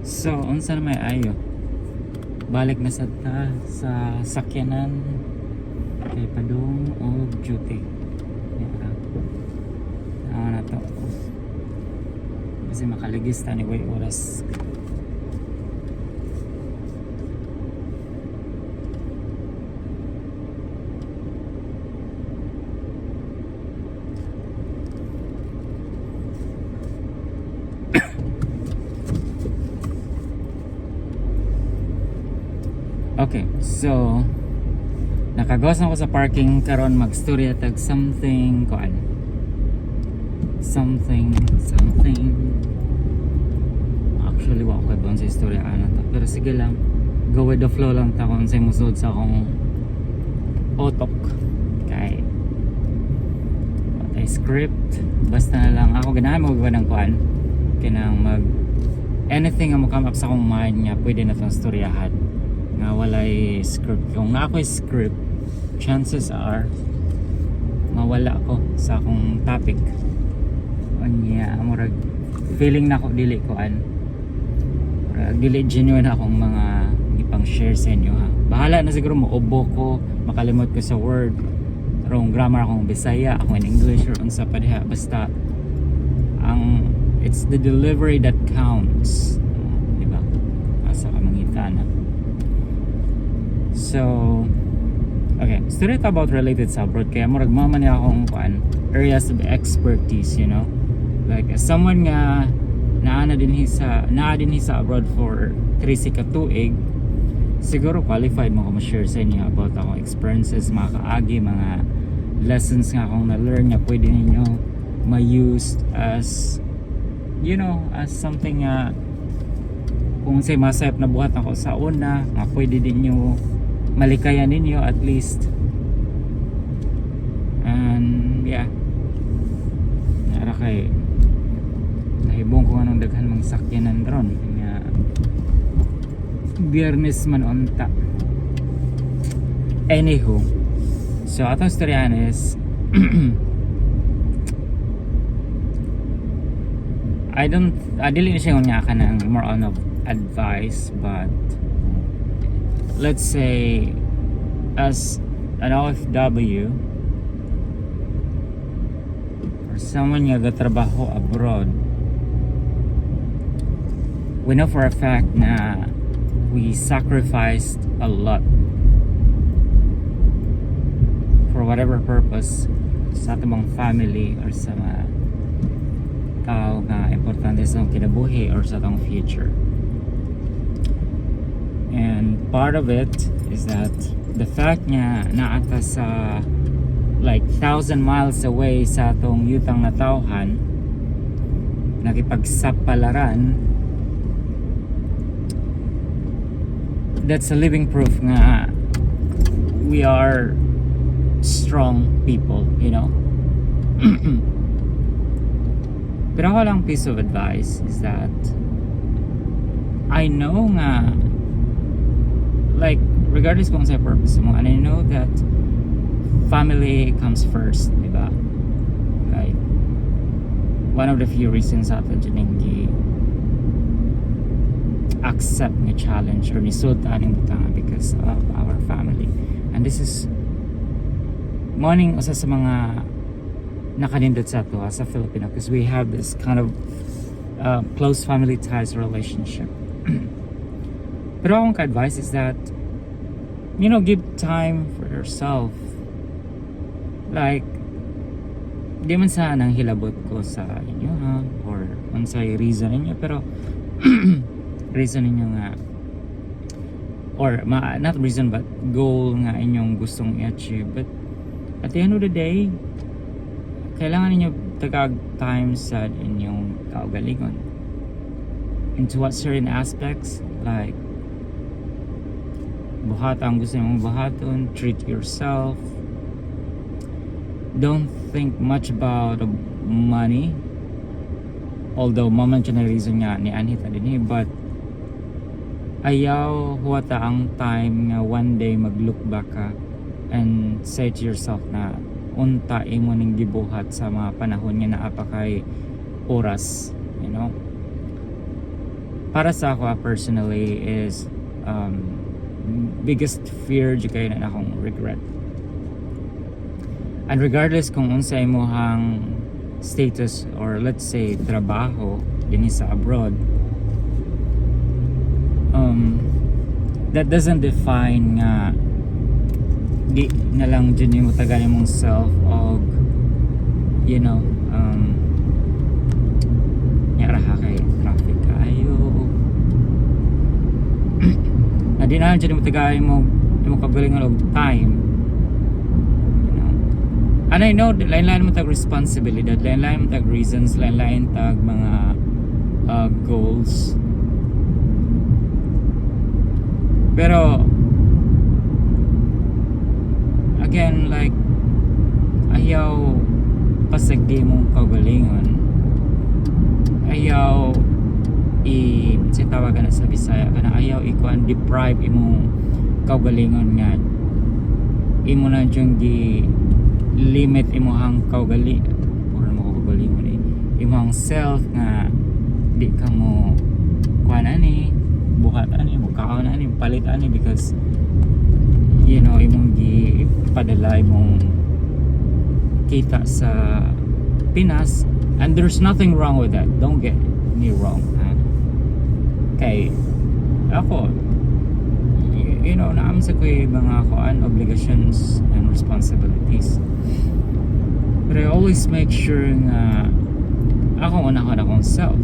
So, unsa na may ayo? Balik na sad ta sa sakyanan kay padung og duty. Yeah. Ano na to? Kasi makaligis ta ni way oras. Okay, so nakagawas na ako sa parking karon, magstorya tag something kuan. Something something. Actually, wa ko doon sa istorya ana ta. Pero sige lang. Go with the flow lang ta kung unsay mosulod sa akong utok. Kay ay script, basta na lang ako ganahan mo ng kuan kanang mag anything nga mo come up sa akong mind nga pwede na tong storyahan nga walay script. Kung naa ko'y script, chances are mawala ko sa akong topic. Unya murag feeling nako dili kuan, murag dili genuine akong mga ipang share sa inyo ha. Bahala na siguro maubo ko, makalimot ko sa word, wrong grammar akong Bisaya, ako in English or unsa pa diha. Basta ang it's the delivery that counts, di ba? Asa ka mangita na. So okay, story ito about related sa abroad kaya murag mama niya akong kuan, areas of expertise, like as someone nga naa din sa abroad for 3 ka tuig, siguro qualified mo ko ma-share sa inyo about akong experiences, mga kaagi, mga lessons nga akong na-learn nga pwede ninyo ma-use as as something nga kung say masayop na buhat ako sa una nga pwede din nyo malikayan ninyo at least. And yeah, nara kay nahibong ko anong daghan mga sakyanan ron nga Biyernes man unta. Anywho, so atong istoryahan is I don't I dili na siya nga kanang more on of advice, but let's say as an OFW or someone nga gatrabaho abroad, we know for a fact na we sacrificed a lot for whatever purpose sa atong mga family or sa mga tao nga importante sa atong kinabuhi or sa atong future. And part of it is that the fact nga naa ta sa like 1,000 miles away sa atong yutang natawhan, nakipagsapalaran, that's a living proof nga we are strong people. Pero ako lang, piece of advice is that I know nga like regardless kung sa purpose mo, and I know that family comes first, di ba? Like one of the few reasons ato dyan gi accept nga challenge or nisud aning butanga because of our family. And this is morning usa sa mga nakanindot sa ato as a Filipino because we have this kind of close family ties relationship. Pero akong advice is that give time for yourself. Like di man sa nang hilabot ko sa inyo ha or unsay reason ninyo, pero reason ninyo nga or ma, not reason but goal nga inyong gustong i-achieve, but at the end of the day, kailangan ninyo tagag time sa inyong kaugalingon into what certain aspects, like buhat ang gusto mong buhaton, treat yourself, don't think much about the money, although mao man siya na reason nga ni anhi ta dinhi, but ayaw huwata ang time nga one day mag-look back ka and say to yourself na unta imo ning gibuhat sa mga panahon nga naa pa kay oras. Para sa ako personally is biggest fear jud kayo na akong regret. And regardless kung unsa imong status or, let's say, trabaho dinhi sa abroad, that doesn't define nga di na lang jud nimo tagaan imong self og nya ra kay traffic kaayo na di na lang jud nimo tagaan imong kagalingon og time. And I know lain-lain mo tag responsibilidad, lain-lain mo tag reasons, lain-lain tag mga goals, pero again, like, ayaw pasagdi mong kaugalingon, ayaw i sa tawagan na sa Bisaya kana, ayaw ikuan, deprive imong kaugalingon nga imo na jung gi limit imong kaugali puro mo kaugalingon eh, imong self nga di ka mo kuan ani, buhat ani, mukaon ani, palit ani, because imong gi padala imong kita sa Pinas. And there's nothing wrong with that, don't get me wrong ha, kay ako, naa man sa ko'y mga kuan, obligations and responsibilities, but I always make sure nga ako unahon akong self,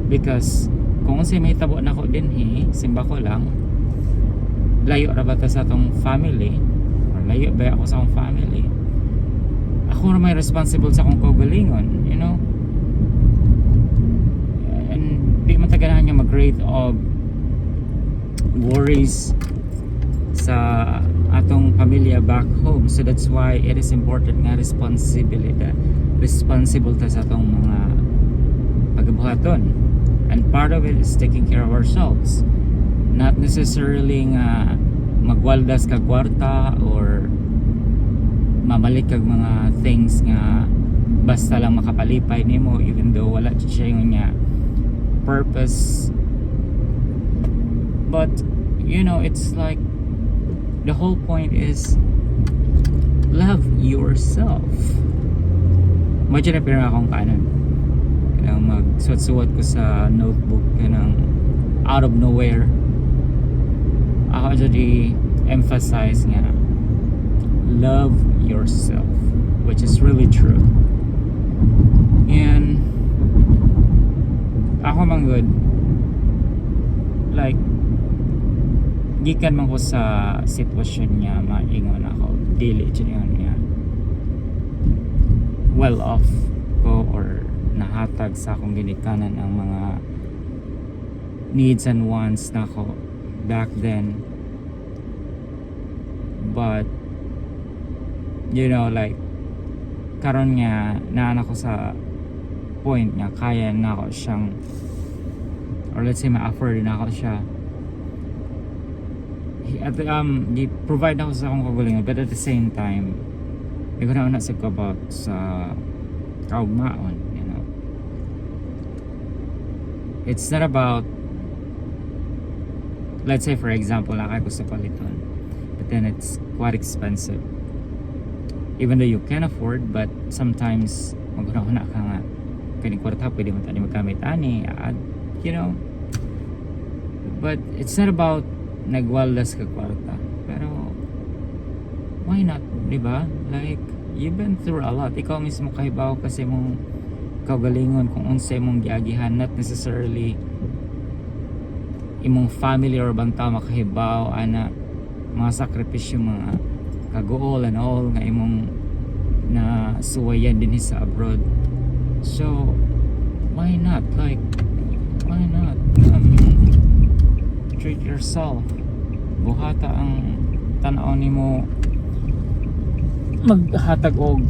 because kung unsay mahitabo nako dinhi, simba ko lang, layo ra ba ta sa atong family or layo ba ako sa akong family, ako ra may responsible sa akong kaugalingon. And di man ta ganahan nga mag-create og worries sa atong pamilya back home. So that's why it is important nga responsibility, responsible ta sa atong mga pagabuhaton, and part of it is taking care of ourselves, not necessarily nga magwaldas ka kwarta or mamalit kag mga things nga basta lang makapalipay nimo, even though wala siya yung nga purpose. But it's like, the whole point is love yourself. Medyo na pero akong kanan kanang magsuwat-suwat ko sa notebook, kanang out of nowhere ako jud emphasize nga love yourself, which is really true. And ako man gud, like, gikan man ko sa sitwasyon niya maingon ako dili jud ingon niya well off ko or nahatag sa akong ginikanan ang mga needs and wants nako back then. But like, karon nga naa na ko sa point nga kaya na ako siyang, or let's say, ma-afford na ako siya at gi-provide ako sa akong kagalingon. But at the same time, ikaw na sa ko about sa kaugmaon. It's not about, let's say for example, naa gusto paliton, but then it's quite expensive, even though you can afford. But sometimes maghuna-huna ka nga kaning kwarta pwede mo tani magamit ani ad. But it's not about nagwaldas ka kwarta, pero why not, di ba? Like, you've been through a lot. Ikaw mismo kahibaw kasi mong kaugalingon kung unsay mong giagihan, not necessarily imong family or banta makahibaw ana mga sakripisyo, mga kaguol and all nga imong na suwayan din sa abroad. So why not, like, why not treat yourself? Buhata ang tan-aw nimo maghatag og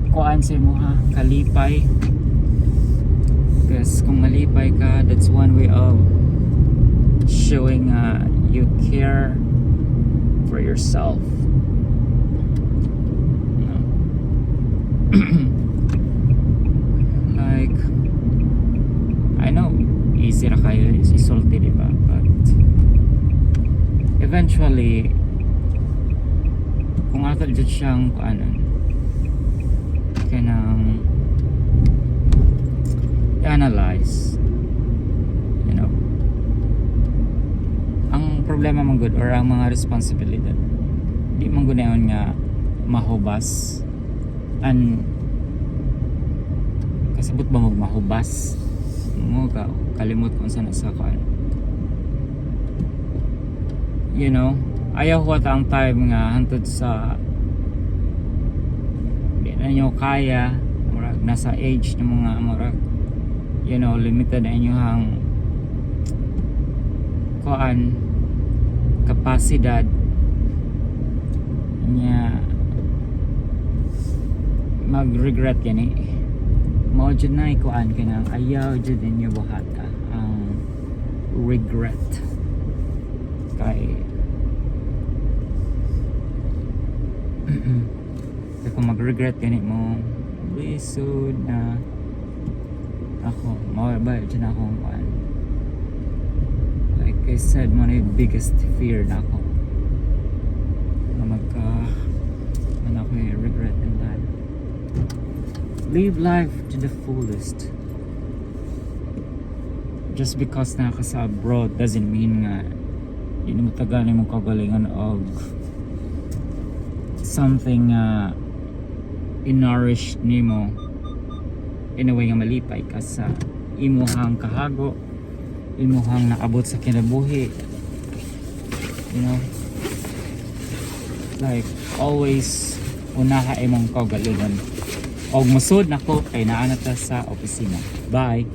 kuan sa imo ha, kalipay, because kung malipay ka, that's one way of showing you care for yourself, no? Like, I know easy Easy ra kayo isulti, di ba? But eventually, kung ato jud siyang kuanon, kanang analyze, ang problema man gud or ang mga responsibilidad, di man gud na nga mahubas and kasabot ba mag mahubas mo ka kalimot kung saan sa kuan. Ayaw ko ang time nga hantod sa di na nyo kaya, murag nasa age ng mga murag limited na inyong kuan, kapasidad niya, mag-regret gani. Mao jud na ikuan, kanang ayaw jud ninyo buhata ang regret kay kung mag-regret gani mo, lisod na. Ako mao ba jud na akong kuan. Like I said, mo na yung biggest fear na ako na magka ano ako eh, regret in life. Live life to the fullest. Just because naa ka sa abroad doesn't mean nga di na mo tagaan imong kagalingon og something nga i-nourish nimo in a way nga malipay ka sa imuhang kahago, imuhang naabot sa kinabuhi. Like, always unaha imong kaugalingon. Og musud nako kay naa na ta sa opisina. Bye.